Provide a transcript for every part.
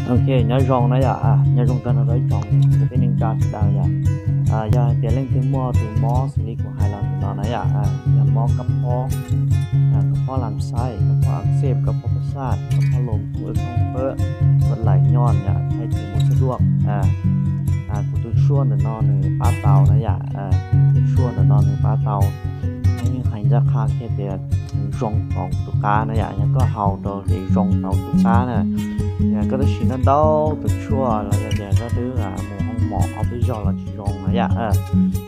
Ok, nyob zoo na yom, nyob zoo rau ib tsoom kwv tij neej tsa sawv daws yom. Yog hais tias leej twg muaj tus mob xws li kuv hais los ntawm no na yom, yog mob kab phob, kab phob lam xaib, kab phob ak xej, kab phob pas xaj, kab phob lom, kab phob pawg, kab laim nyob yom, thaij tsis mus txhua duaj, kuv tus tshuaj ntawm no nws pab tau na yom. Tus tshuaj ntawm no nws pab tau, yeej hais ncaj qha kiag tias nws zoo rau tus qab na yom. Yog koj haus rau ces zoo rau tus qab na. Yog koj twb siv ntau ntau tus tshuaj los yog tias koj twb mus hoo mom ob peb zaug los tsis zoo na yom,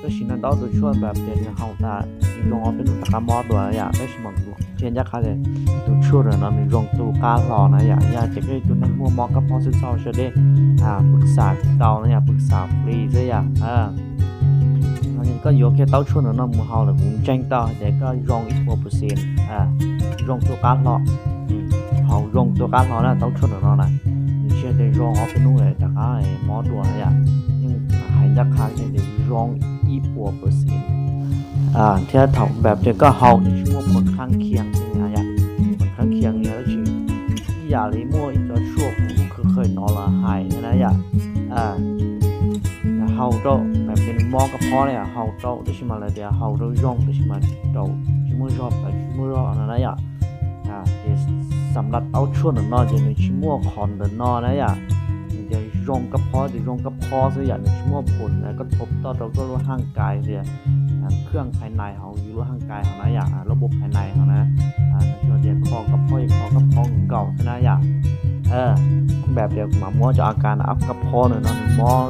koj siv ntau ntau tus tshuaj npam tias nws haus tas nws zoo ob peb hnub rov qab mob dua na yom. Tab sis mas kuv qhia ncaj qha tias tus tshuaj ntawm no nws zoo tu qab hlo na yom. Yog tias koj yog tus neeg muaj mob kab phob xwb txhob sawv dej pwv xam tsis tau na yom, pwv xam fli xwb yom. Koj yuav kiag taub tshuaj ntawm no mus haus lawm kuv ntseeg tau hais tias koj zoo ib puas percent, zoo tu qab hlo. Haus zoo tu qab hlo na, taub tshuaj ntawm no na, nws tsis hais tias zoo ob peb hnub lawm rov qab mob dua na yom. Yeej hais ncaj qha tias zoo ib puas percent. Thiab thaum npam tias koj haus nws tsis muaj phoom khab khias, phoom khab khias yog dab tsi? Ib yam li muaj ib co tshuaj kuv khawm khawm no los hais na yom. Haus rau npam tias nws mob kab phob na yom, haus rau tab sis mas lawv tias haus rau zoo tab sis mas raum tsis muaj zog, plaws tsis muaj zog no na yom. Ces xam laj taub tshuaj ntawm no ces nws tsis muaj qhov ntawm no na yom. Nws tias zoo kab phob ces zoo kab phob xwb yom, nws tsis muaj phoom koj thov toj rau koj lub haj kais tias khwj phais nais hauv yus lub haj kais hauv na yom, lub bub phais nais hauv na. Nws tias kho kab phob, kho kab phob nkaus xwb na yom. Npam tias kuv mam muab cov a kas no, kab phob ntawm no nws mob,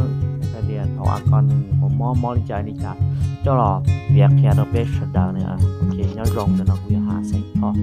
hais tias thaum a kas nws puas mob, mob li cas li cas, coj los piav qhia rau peb sawv daws na. Ok, nyob zoo, ntawm no kuv yuav hais xeem thoj.